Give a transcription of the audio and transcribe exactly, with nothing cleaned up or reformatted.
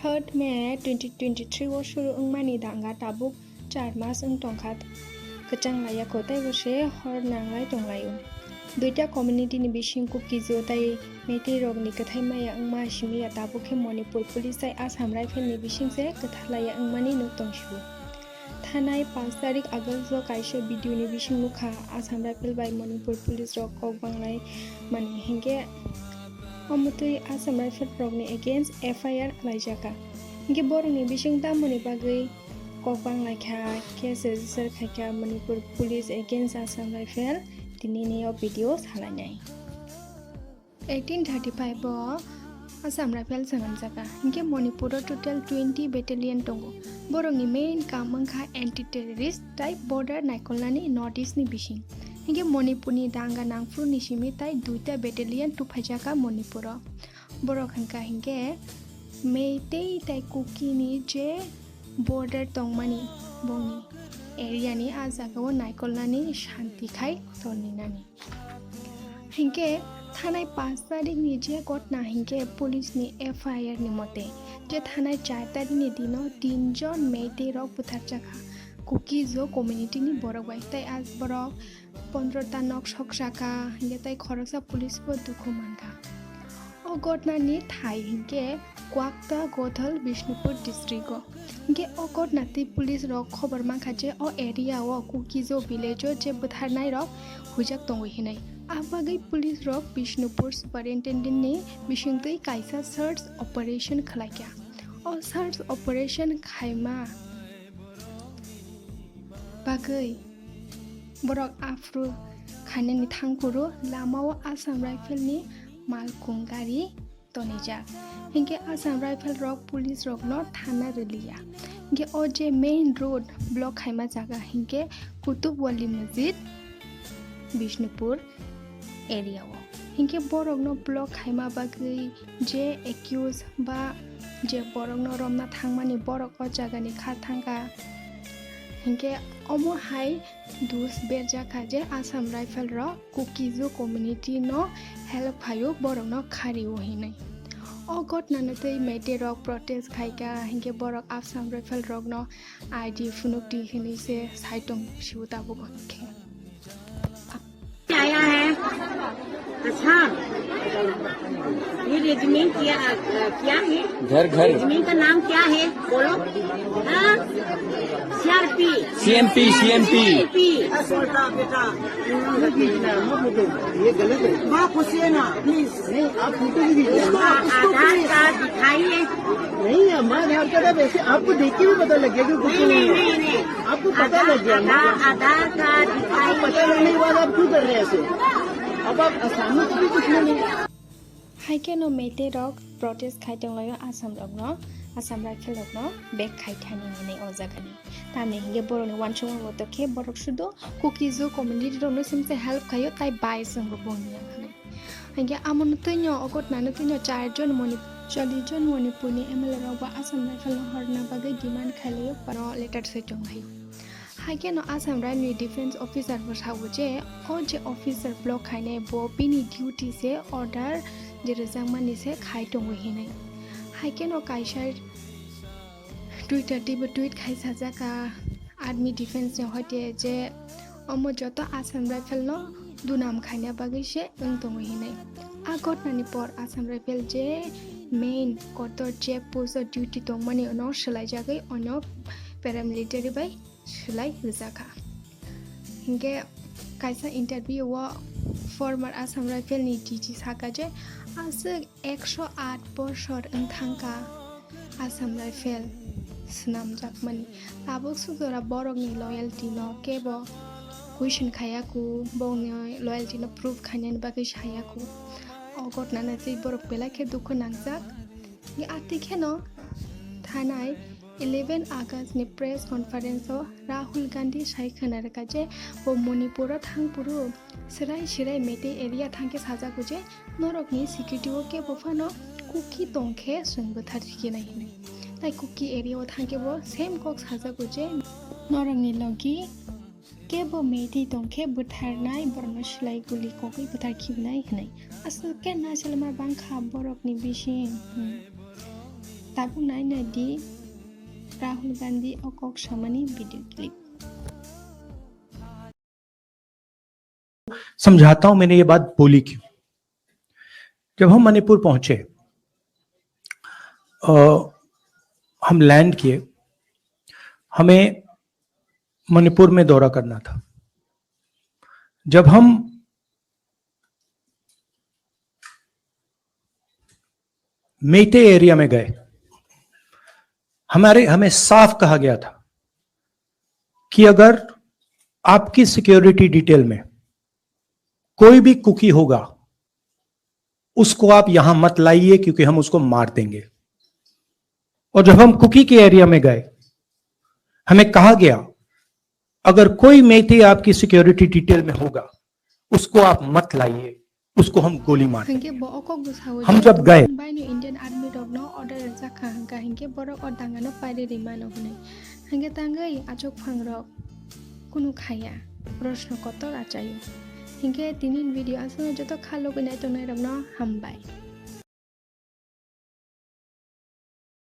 Third May twenty twenty-three o shuru wngmani danga tabuk char mas wng tongkha. Kwchang laiya kho tei bo se hor nanglai tonglaio. Duita community ni bising Kuki-Zo tei Meitei rokni kwthai maya wngma simi ya tabuk khe Manipur police tei Assam Rifle ni bising se kwthalaiya wngmani nuk tongsio. Thanai paanch tarik August o kaisa video ni bising nukha Assam Rifle bai Manipur police rok kok banglai mani hinkhe omo twi Assam Rifle rokni against F I R khlaijaka. Hinkhe borokni bising tamoni bagwi kok banglaikha, case register khaikha Manipur police against Assam Rifle, tini ni o video salainai. Eighteen thirty-five o Assam Rifle swnamjaka, hinkhe Manipur o total twenty battalion tongo. Borokni main kam wngkha anti-terrorist tei border naikolnani North East ni bising. Hinkhe Manipur ni danga nangphuru ni simi tai duita battalion tuphaijaka Manipur o. Borok hwnkha hinkhe Meitei tei Kuki ni je border tongmani bongni area ni a jaga o naikolnani shanti khai torninani. Hinkhe thanai paanch tarik ni je ghotna hinkhe police ni F I R ni mote je thanai char tarik ni dino tin jon Meitei rok butharjakha Kuki-Zo community ni borok bai tei a borok pondro ta nok sokjaka hinkhe tei khoroksa police bo dukhu mankha. O ghotna ni thai hinkhe Kwakta Gothal Bishnupur district o. Hinkhe o ghotna twi police rok khobor mankha je o area o Kuki-Zo village o je butharnai rok huijak tongo hinwi. A bagwi police rok Bishnupur superintendent ni bisingtwi kaisa search operation khlaikha. O search operation khaima bagwi borok aphuru khainani thangphuru lama o Assam Rifle ni malkung gari tonijak. Hinkhe Assam Rifle rok police rokno thana rwliya. Hinkhe o je main road block khaima jaga hinkhe Kutub Wali Masjid, Bishnupur area o. Hinkhe borokno block khaima bagwi je accused ba je borokno romna thangmani borok o jagani kha thangkha. Hinkhe omo hai dus berjakha je Assam Rifle rok Kuki-Zo community no help khaio, borokno khario hinwi. O ghotna no twi Meitei rok protest khaikha, hinkhe borok Assam Rifle rokno I D phunukdi hinwi se sai tong sio tabuk khe. आया है। अच्छा, ये रेजिमेंट क्या, क्या है? घर, घर। रेजिमेंट का नाम क्या है? बोलो। हाँ? C R P। C M P, C M P। C M P। बेटा, ये गलत है। बाप हुसैन, प्लीज। नहीं, आप फोटो भी खींचिए। उसको, उसको आधार कार्ड दिखाइए। नहीं, हमारा आधार कार्ड है, वैसे आपको देख के भी पता लग गया कि कुछ नहीं, नहीं, नहीं, नहीं। आपको पता लग गया ना? आधार कार्ड दिखाइए। आपको पता लगने के बाद आप क्यों कर रहे हैं ऐसे? अब आप सामने से भी कुछ नहीं। Hai kheno Meitei rok protest khai tonglaio Assam rokno, Assam Rifle rokno back khai thani hinwi o jagani. Tamni hinkhe borokni uansukma moto khe borok sudo Kuki-Zo community rokno sumse help khaio tai bai chwngo bongni hinwi. Hinkhe amono twino o ghotnano twino char jon Moni-, chollish jon Manipurni M L A rok bo Assam Rifle no horna bagwi demand khailaio, pano letter soi tonglaio. Hai kheno Assam Rifle ni defense officer bo sao je o je officer block khainai bo bini duty se order je rwjakmani se khai tongo hinwi. Hai kheno kaisa Twitter teibo tweet khai sajak a army defense ni hoite je omo joto Assam Rifle no dunam khaina bagwi se wng tongo hinwi. A ghotnani por Assam Rifle je main kotor check post o duty tongmani no swlaijagwi onyo paramilitary bai swlai rwjakha. Hinkhe kaisa interview o former Assam Rifle ni D G saka je aswk ekso aat bosor wng thangkha Assam Rifle swnamjakmani. Tabuk sujora borokni loyalty no kebo question khaiya ku, bongni loyalty no prove khainani bagwi saya ku. O ghotna no twi borok belai khe dukhu nangjak. Atwi kheno thanai eleven August ni press conference o Rahul Gandhi sai khwna rwkha je bo Manipur o thangphuru swrai swrai Meitei area thangkhe sajago je norokni security o kebo phano Kuki tongkhe chwng bwthar rikhinai hinwi. Tai Kuki area o thangkhe bo same kok sajago je norokni logi kebo Meitei tongkhe bwtharnai, borokno silai guli kogwi bwthar khibnai hinwi. Aswk khe nasilma bangkha borokni bising. Hmm. Tabuk nai nai di Rahul Gandhi o kok samani video clip. समझाता हूं मैंने ये बात बोली क्यों। जब हम मणिपुर पहुंचे, अ, हम लैंड किए, हमें मणिपुर में दौरा करना था। जब हम मेइतेई एरिया में गए, हमारे हमें साफ कहा गया था कि अगर आपकी सिक्योरिटी डिटेल में कोई भी कुकी होगा, उसको आप यहां मत लाइए, क्योंकि हम उसको मार देंगे। और जब हम कुकी के एरिया में गए, हमें कहा गया, अगर कोई मेइतेई आपकी सिक्योरिटी डिटेल में होगा, उसको आप मत लाइए, उसको हम गोली मार देंगे। Hingke bo o kok bwsao हम jotoni jab gaye. Baino Indian Army rokno order rijak kha hwnkha, hingke borok o dangano pairi ri mano hwnwi. Hingke tangwi achuk phangrok kunu khaya, proshno kotor achaio. Hingke tini video aswkno joto kha logwi nai tongnai rokno hambai.